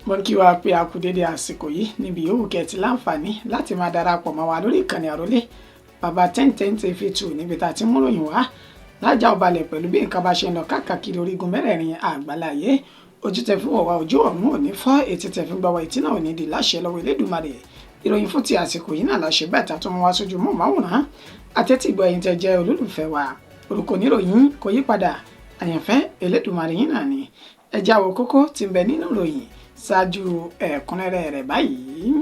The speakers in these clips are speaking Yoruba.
Mo kí wa pé a kú dédé àsìkò yìí níbi yòówù kẹ́ ti láǹfààní láti máa darapọ̀ mọ́ wa lórí ìkànnì Àrólé Bàbá 1010 TV 2, níbi tá a ti mú ròyìn wá lájà ọbalẹ̀ pẹ̀lú bí nǹkan bá ṣe ń lọ káàkiri orígun mẹ́rẹ̀ẹ̀rin àgbáláyé. Ojú tẹ fún wọ̀wá, ojú ọ̀hún ò ní fọ́. Etí tẹ fi ń gbọ́ wa, etí náà ò ní di láṣẹ lọ́wọ́ Elédùmarè. Ìròyìn fún ti àsìkò yìí náà láṣẹ bẹ́ẹ̀ tá tó mú wá sójú mọ́ máwòrán àtẹ́tìgbọ́ ẹ̀yin tẹ́ jẹ́ olólùfẹ́ wa. Orúkọ oníròyìn kò yí padà, àyànfẹ́ Elédùmarè yín náà ni. Ẹ jáwọ́ kókó tí ń bẹ nínú ìròyìn ṣáájú ẹ̀kúnrẹ́rẹ́ rẹ̀ báyìí.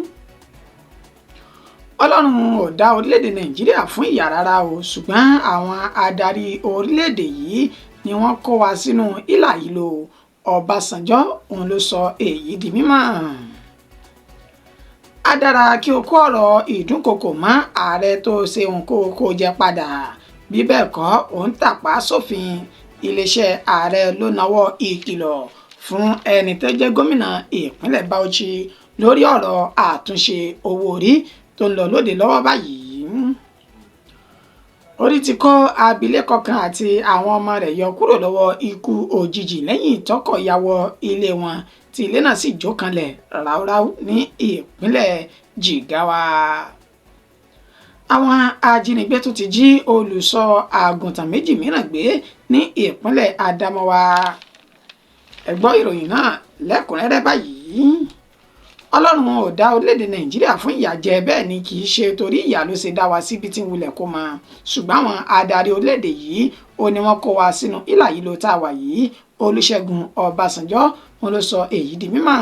Ọlọ́run ò dá orílẹ̀-èdè Nàìjíríà fún ìyà rárá o, ṣùgbọ́n àwọn adarí orílẹ̀-èdè yìí ni wọ́n kó wa sínú hílàhílo. Ọbásanjọ́ òun ló sọ èyí di mímọ̀. Á dára kí o kó ọ̀rọ̀ ìdúnkokò mọ́ ààrẹ tó ṣe nǹkó kó jẹ padà, bí bẹ́ẹ̀ kọ́, òun tàpá sófin. Iléeṣẹ́ ààrẹ ló nawọ́ ìkìlọ̀ fún ẹni tó jẹ́ gómìnà ìpínlẹ̀ Bauchi lórí ọ̀rọ̀ àtúnṣe owó orí tó ń lọ lóde lọ́wọ́ báyìí. Orí ti kó abilékọ kan àti àwọn ọmọ rẹ̀ yọ kúrò lọ́wọ́ ikú òjijì lẹ́yìn tọ́kọ̀ ya wọ ilé wọn tí ilé náà sì jó kanlẹ̀ ráúráú ní ìpínlẹ̀ Jigawa. Àwọn ajínigbé tún ti jí olùṣọ́ àgùntàn méjì mìíràn gbé ní ìpínlẹ̀ Adamawa. Ẹ gbọ́ ìròyìn náà lẹ́kùnrẹ́rẹ́ báyìí. Ọlọ́run ò dá orílẹ̀-èdè Nàìjíríà fún ìyà jẹ, bẹ́ẹ̀ ni kì í ṣe torí ìyà ló ṣe dá wa síbi tí ń wulẹ̀ kó mọ, ṣùgbọ́n àwọn adarí orílẹ̀-èdè yìí ó ní wọ́n kó wa sínú hílàhílo tá a wà yìí. Olúṣẹ́gun Ọbásanjọ́ òun ló sọ èyí di mímọ̀.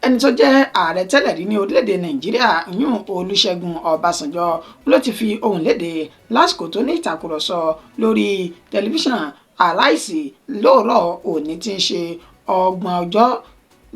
Ẹni tó jẹ́ ààrẹ tẹ́lẹ̀ rí ní orílẹ̀-èdè Nàìjíríà yún Olúṣẹ́gun Ọbásanjọ́ ló ti fi ohùn léde lásìkò tó ní ìtàkùrọ̀sọ lórí tẹlifíṣàn Aláìsí lóòrọ̀ òní tí ń ṣe 30 ọjọ́,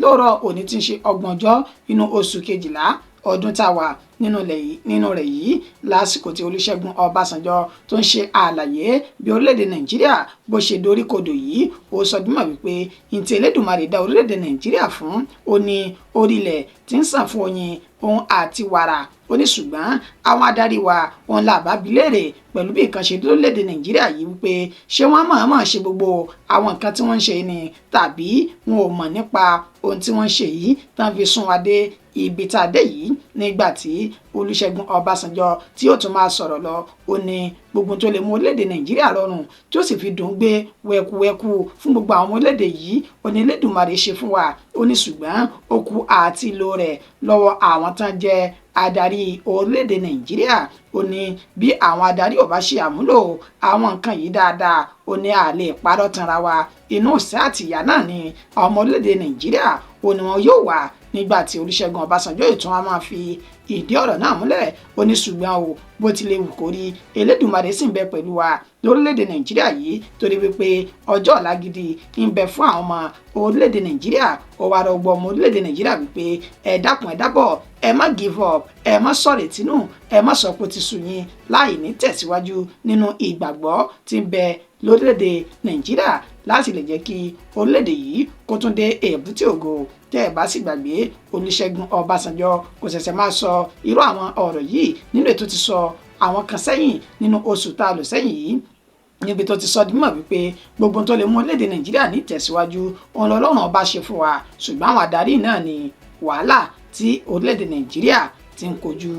lóòrọ̀ òní tí ń ṣe 30 ọjọ́ inú oṣù kejìlá ọdún tá a wà nínú rẹ̀ yìí, lásìkò tí Olúṣẹ́gun Ọbásanjọ́ tó ń ṣe àlàyé bí orílẹ̀-èdè Nàìjíríà bó ṣe doríkodò yìí. Ó sọ dímọ̀ wípé ntí Elédùmarè dá orílẹ̀-èdè Nàìjíríà fún, ó ní orílẹ̀ tí ń sàn fún oyin òun àti wàrà. Ó ní ṣùgbọ́n àwọn adarí wa òun là bá bi léèrè pẹ̀lú bí nǹkan ṣe lórílẹ̀‐èdè Nàìjíríà yìí wípé ṣé wọ́n mọ̀ọ́mọ̀ ṣe gbogbo àwọn nǹkan tí wọ́n ń ṣe ni, tàbí wọn ò mọ̀ nípa ohun tí wọ́n ń ṣe yìí tán fi sún wa dé ibi tá a dé yìí. Nígbà tí Olúṣẹ́gun Ọbásanjọ́ tí ó tún máa sọ̀rọ̀ lọ, ó ní gbogbo tó lè mú orílẹ̀-èdè Nàìjíríà rọrùn tí ó sì fi dùn gbé wẹkuwẹku fún gbogbo àwọn orílẹ̀-èdè yìí, ó ní Elédùmarè ṣe fún wa. Ó ní ṣùgbọ́n ó kù àti ìlò rẹ̀ lọ́wọ́ àwọn tán jẹ́ adarí orílẹ̀-èdè Nàìjíríà. Ó ní bí àwọn adarí ò bá ṣe àmúlò àwọn nǹkan yìí dáadáa, ó ní a lè parọ́ tanra wa, inú ìṣẹ́ àtìyà náà ni àwọn ọmọ orílẹ̀-èdè Nàìjíríà ó ní wọn yóò wà. Nígbà tí Olúṣẹ́gun Ọbásanjọ́ ètò wọn máa fi ìdí ọ̀rọ̀ náà múlẹ̀, ó ní ṣùgbọ́n o, bó tilẹ̀ wù kó rí, Elédùmarè sì ń bẹ pẹ̀lú wa lórílẹ̀‐èdè Nàìjíríà yìí, torí wípé ọjọ́ ọ̀la gidi ń bẹ fún àwọn ọmọ orílẹ̀‐èdè Nàìjíríà. Ó wá rọ gbọ́ ọmọ orílẹ̀‐èdè Nàìjíríà wípé ẹ dákun, ẹ dábọ̀, ẹ má give up, ẹ má sọ̀rètí nù, ẹ má sọ pé ó ti sú yín láì ní tẹ̀síwájú nínú ìgbàgbọ́ tí ń bẹ lórílẹ̀‐èdè Nàìjíríà láti lè jẹ́ kí orílẹ̀‐èdè yìí kó tún dé èbúté ògo. Tẹ́ ẹ bá sì gbàgbé, Olúṣẹ́gun Ọbásanjọ́ kò ṣẹ̀ṣẹ̀ máa sọ irú àwọn ọ̀rọ̀ yìí nínú ètò ti sọ àwọn kan sẹ́yìn nínú oṣù tá a lò sẹ́yìn yìí, níbi tó ti sọ di mímọ̀ wípé gbogbo tó lè mú orílẹ̀-èdè Nàìjíríà ní ìtẹ̀síwájú òun lọ́lọ́run ọba ṣe fún wa, ṣùgbọ́n àwọn adarí náà ní wàhálà tí orílẹ̀-èdè Nàìjíríà ti ń kojú.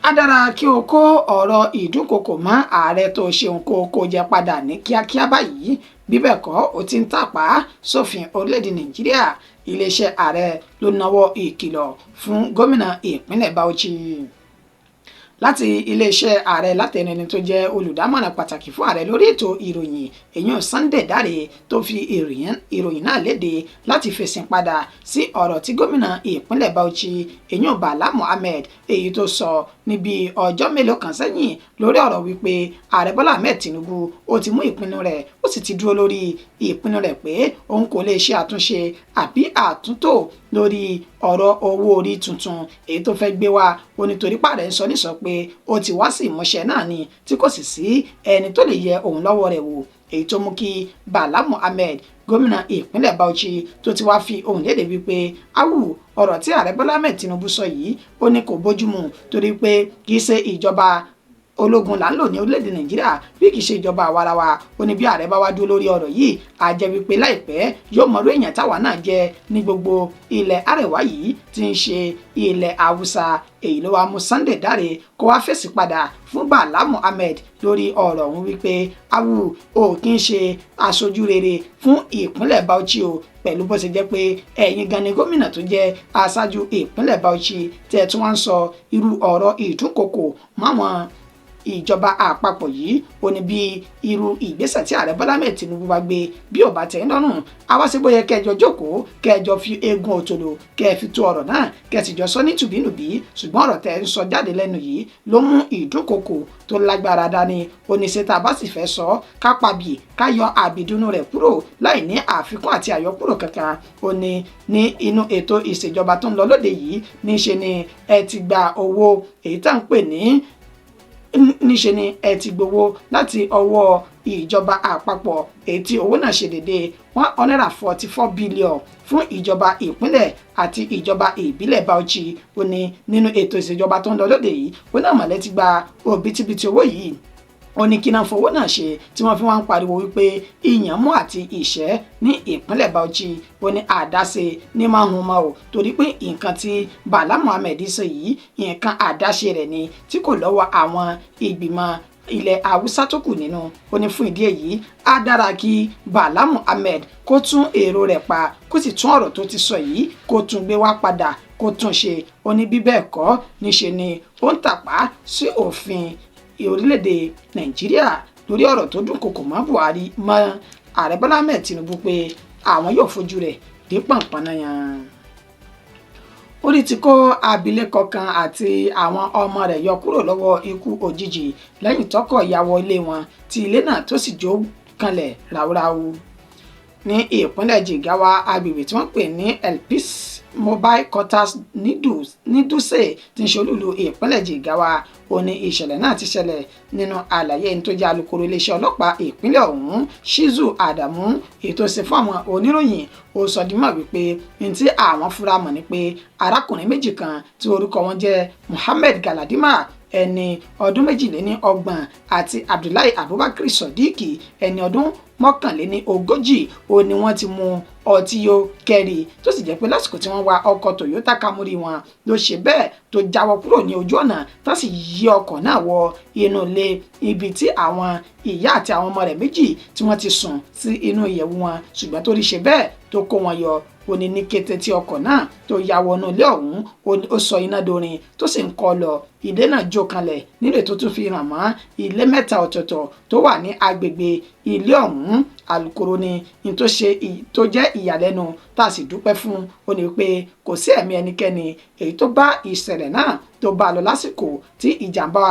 Á dára kí o kó ọ̀rọ̀ ìdúnkokò mọ́ ààrẹ tó ṣeun kó o kó jẹ padà ní kíákíá báyìí, bí bẹ́ẹ̀ kọ́, ó ti ń tàpá sófin orílẹ̀-èdè Nàìjíríà. Iléeṣẹ́ ààrẹ ló nawọ́ ìkìlọ̀ fún gómìnà ìpínlẹ̀ Bauchi láti iléeṣẹ́ ààrẹ látẹnu ẹni tó jẹ́ olùdámọ̀ràn pàtàkì fún ààrẹ lórí ètò ìròyìn, èyàn Sunday Dare, tó fi ìròyìn náà léde láti fèsì padà sí ọ̀rọ̀ tí gómìnà ìpínlẹ̀ Bauchi, èyàn Bala Mohammed, èyí tó sọ níbi ọjọ́ mélòó kan sẹ́yìn lórí ọ̀rọ̀ wípé ààrẹ Bọ́lá Ahmed Tinubu ó ti mú ìpinnu rẹ̀, ó sì ti dúró lórí ìpinnu rẹ̀ pé òun kò lè ṣe àtúnṣe àbí àtúntò lórí ọ̀rọ̀ owó orí tuntun èyí tó fẹ́ gbé wá. Ó nítorí pàrẹ̀ ń sọ nísọ pé ó ti wá sí ìmúṣẹ náà ni, tí kò sì sí ẹni tó lè yẹ òun lọ́wọ́ rẹ̀ wò, èyí tó mú kí Bala Mohammed, gómìnà ìpínlẹ̀ Bauchi, tó ti wá fi ohùn léde wípé awù ọ̀rọ̀ tí ààrẹ Bọ́lá Ahmed Tinubu sọ yìí, ó ní kò bójúmu, torí pé kì í ṣe ìjọba. Ológun là ń lò ní orílẹ̀-èdè Nàìjíríà bí kì í ṣe ìjọba àwarawa. Ó ní bí ààrẹ bá wá dúró lórí ọ̀rọ̀ yìí, á jẹ́ wípé láìpẹ́ yóò mọ̀rú èèyàn táwa náà jẹ́ ní gbogbo ilẹ̀ Àrẹwà yìí tí ń ṣe ilẹ̀ Haúsá. Èyí ló wá mú Sunday Dare kó wá fèsì padà fún Bala Muhammed lórí ọ̀rọ̀ ọ̀hún wípé awu ò kí ń ṣe aṣojú rere fún ìpínlẹ̀ Bauchi o, pẹ̀lú bó ṣe jẹ́ pé ẹ̀yin gan ni gómìnà tó jẹ́ aṣáájú ìpínlẹ̀ Bauchi tẹ́ ẹ tún wá ń sọ irú ọ̀rọ̀ ìdúnkokò máwọn ìjọba àpapọ̀ yìí. Ó ní bí irú ìgbésẹ̀ tí ààrẹ Bọ́lá Ahmed Tinubu bá gbé, bí ò bá tẹ̀ ń lọ́rùn àwa, sí bóyá kẹjọ jókòó, kẹjọ fi eegun òtòlò kẹ fi tó ọ̀rọ̀ náà, kẹ sì jọ sọ ní tùbínùbí. Ṣùgbọ́n ọ̀rọ̀ tẹ̀ ń sọ jáde lẹ́nu yìí ló mú ìdúnkokò tó lágbára dání. Ó ní ṣe tá a bá sì fẹ́ sọ ká pabì, ká yọ àbìdúnú rẹ̀ kúrò láì ní àfikún àti àyọkúrò kankan, ó ní ní inú ètò ìṣèjọba tó ń lọ lóde yìí, níṣe ni ẹ ti gba owó èyí tá à ń pè ní, níṣe ni ẹ ti gbowó láti ọwọ́ ìjọba àpapọ̀, èyí tí owó náà ṣe déédéé 144 billion fún ìjọba ìpínlẹ̀ àti ìjọba ìbílẹ̀ Bauchi. Ó ní nínú ètò ìṣèjọba tó ń lọ lóde yìí, ó náà mọ̀lẹ́ ti gba òbítíbitì owó yìí. Ó ní kí náà fowó náà ṣe tí wọ́n fi wá ń pariwo wípé ìyànmú àti ìṣẹ́ ní ìpínlẹ̀ Bauchi? Ó ní àdáṣe ní máa hun mọ́ o, torí pé nǹkan tí Bala Muhammed ṣe yìí, nǹkan àdáṣe rẹ̀ ni tí kò lọ́wọ́ àwọn ìgbìmọ̀ ilẹ̀ Haúsá tó kù nínú. Ó ní fún ìdí èyí, á dára kí Bala Muhammed kó tún èrò rẹ̀ pa, kó sì tún ọ̀rọ̀ tó ti sọ yìí kó tún gbé wá padà, kó tún ṣe. Ó ní bí bẹ́ẹ̀ kọ́, níṣe ni ó ń tàpá sí òfin orílẹ̀-èdè Nàìjíríà lórí ọ̀rọ̀ tó dúnkokò mọ́ Buhari, mọ́ ààrẹ Bọ́lá Ahmed Tinubu pé àwọn yóò fojú rẹ̀ dé pọ̀npọ̀n náà yan. Orí ti kó abilékọ kan àti àwọn ọmọ rẹ̀ yọ kúrò lọ́wọ́ ikú òjijì lẹ́yìn tọ́kọ̀ ya wọ ilé wọn, tí ilé náà tó sì jó kanlẹ̀ ráúráú ní ìpínlẹ̀ Jigawa, agbègbè tí wọ́n pè ní Elpis Mobile Quarters ní Dutse tí ń ṣe olúìlú ìpínlẹ̀ Jigawa, ó ní ìṣẹ̀lẹ̀ náà ti ṣẹlẹ̀. Nínú àlàyé ẹni tó jẹ́ alukoro iléeṣẹ́ ọlọ́pàá ìpínlẹ̀ ọ̀hún, Shizu Adamu, ètò ṣe fún àwọn oníròyìn, ó sọ di mímọ̀ wípé ní tí àwọn fura mọ̀ ni pé arákùnrin méjì kan tí orúkọ wọn jẹ́ Muhammed Galadima, ẹni ọdún 32, àti Abdullahi Abubakar Sodiq, ẹni ọdún 41, ó ní wọ́n ti mu ọtí yó kẹ́rì, tó sì jẹ́ pé lásìkò tí wọ́n wa ọkọ̀ Toyota Camry wọn ló ṣe bẹ́ẹ̀ tó jáwọ́ kúrò ní ojú ọ̀nà, tó sì yí ọkọ̀ náà wọ inú ilé ibi tí àwọn ìyá àti àwọn ọmọ rẹ̀ méjì tí wọ́n ti sùn sí inú ìyẹ̀wù wọn, ṣùgbọ́n tó rí ṣe bẹ́ẹ̀ tó kó wọn yọ. Ó ní ní kété tí ọkọ̀ náà tó ya wọnú ilé ọ̀hún, ó sọ iná dorin tó sì ń kọ́ lọ. Ilé náà jó kanlẹ̀ nínú ètò tó fi hàn mọ́ ilé mẹ́ta ọ̀tọ̀ọ̀tọ̀ tó wà ní agbègbè ilé ọ̀hún. Alukoro ní ní tó ṣe tó jẹ́ ìyàlẹ́nu tá a sì dúpẹ́ fún, ó ní pé kò sí ẹ̀mí ẹnikẹ́ni èyí tó bá ìṣẹ̀lẹ̀ náà tó bá lọ lásìkò tí ìjàmbá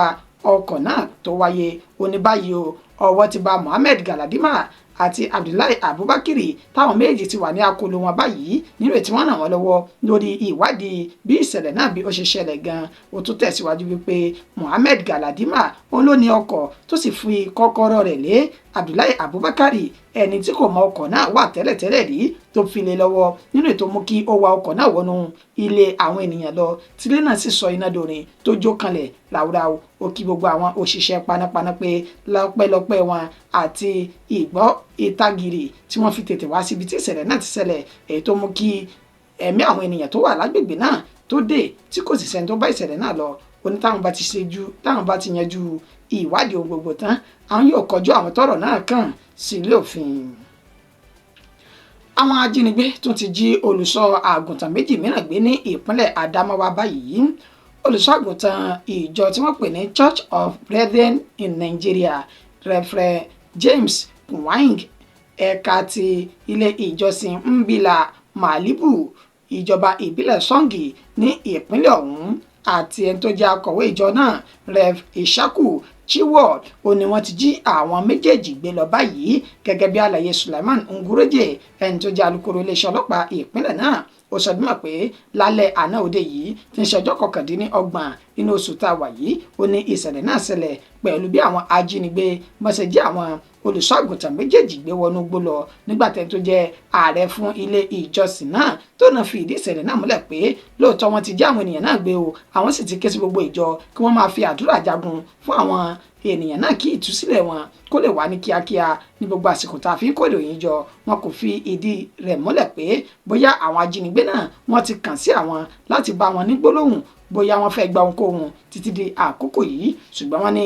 ọkọ̀ náà tó wáyé. Ó ní báyìí o, ọwọ́ ti bà Mohammed Galadima àti Abdullahi Abubakar, táwọn méjì ti wà ní akóló wọn báyìí nínú ètí wọn ràn wọ́n lọ́wọ́ lórí ìwádìí bí ìṣẹ̀lẹ̀ náà bí ó ṣe ṣẹlẹ̀ gan. Ó tún tẹ̀síwájú wípé Mohammed Galadima òun ló ní ọkọ̀, tó sì fi kọ́kọ́rọ́ rẹ̀ lé Abdullahi Abubakar, ẹni tí kò mọ ọkọ̀ náà wà tẹ́lẹ̀tẹ́lẹ̀ rí, tó fi lé lọ́wọ́ nínú ètò mú kí ó wa ọkọ̀ náà wọnú ilé àwọn ènìyàn lọ, tílé náà sì sọ iná dorin tó jó kanlẹ̀ ráúráú. Ó kí gbogbo àwọn òṣìṣẹ́ panápaná pé lọ́pẹ́lọpẹ́ wọn àti ìgbọ́ ìtagìrì tí wọ́n fi tètè wá síbi tí ìṣẹ̀lẹ̀ náà ti ṣẹlẹ̀, èyí tó mú kí ẹ̀mí àwọn ènìyàn tó wà lágbègbè náà tó dé, tí kò sì sẹ́ni tó bá ìṣẹ̀lẹ̀ náà lọ. Ó ní táwọn bá ti ṣe ju táwọn bá ti yanjú ìwádìí ohun gbogbo tán, àwọn yóò kọjú àwọn tọ́rọ̀ náà kàn sí ilé òfin. Àwọn ajínigbé tún ti jí olùṣọ́ àgùntàn méjì mìíràn gbé ní ìpínlẹ̀ Adamawa báyìí. Olùṣọ́ àgùntàn ìjọ tí wọ́n pè ní Church of Brethren in Nigeria, Reverend James Kwang, ẹ̀ka ti ilé ìjọsìn Mbila Malibu, ìjọba ìbílẹ̀ Songi ní ìpínlẹ̀ ọ̀hún, àti ẹni tó jẹ́ akọ̀wé ìjọ náà, Rev Ishaku Chiwod, ó ní wọ́n ti jí àwọn méjèèjì gbé lọ báyìí, gẹ́gẹ́ bí àlàyé Sulaiman Ngureje, ẹni tó jẹ́ alukoro iléeṣẹ́ ọlọ́pàá ìpínlẹ̀ náà. Ó sọ dímọ̀ pé lálẹ́ àná òde yìí tí ń ṣe ọjọ́ 29 inú oṣù tá a wà yìí, ó ní ìṣẹ̀lẹ̀ náà ṣẹlẹ̀ pẹ̀lú bí àwọn ajínigbé bọ́n ṣe jí àwọn olùṣọ́ àgùntàn méjèèjì gbé wọnú igbó lọ, nígbà tẹ́ni tó jẹ́ ààrẹ fún ilé ìjọsìn náà tó náà fi ìdí ìṣẹ̀lẹ̀ náà múlẹ̀ pé lóòótọ́ wọ́n ti jí àwọn ènìyàn náà gbé o, àwọn sì ti ké sí gbogbo ìjọ kí wọ́n máa fi àdúrà jagun fún àwọn ènìyàn náà kí ìtúsílẹ̀ wọn kó lè wà ní kíákíá. Ní gbogbo àsìkò tá a fi ń kó ìròyìn jọ, wọn kò fi ìdí rẹ̀ múlẹ̀ pé bóyá àwọn ajínigbé náà wọ́n ti kàn sí àwọn láti bá wọn ní gbólóhùn, bóyá wọ́n fẹ́ gba ohunkóhun títí di àkókò yìí, ṣùgbọ́n wọ́n ní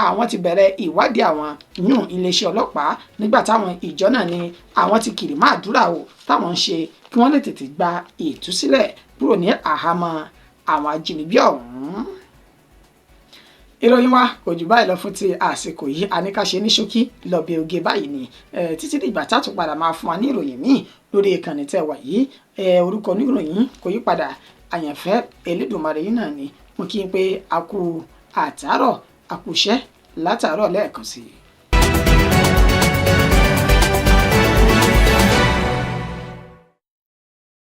àwọn ti bẹ̀rẹ̀ ìwádìí àwọn yún iléeṣẹ́ ọlọ́pàá, nígbà táwọn ìjọ náà ní àwọn ti kiri máa dúrà o táwọn ń ṣe kí wọ́n lè tètè gba ìtúsílẹ̀ kúrò ní àhámọ́ àwọn ajínigbé ọ̀hún. Ìròyìn wa kò jù báyìí lọ fún ti àsìkò yìí. Àníkàṣe ní ṣókí lọ́bẹ̀ oge báyìí ni títí dìgbà tá a tún padà máa fún wa ní ìròyìn míì lórí ìkànnì tẹ́ wà yìí. Orúkọ oníròyìn kò yí padà, Àyànfẹ́ Elédùmarè yìí náà ni. Mo kí n pé a kú àtàárọ̀, a kú iṣẹ́ látàárọ̀ lẹ́ẹ̀kan sí i.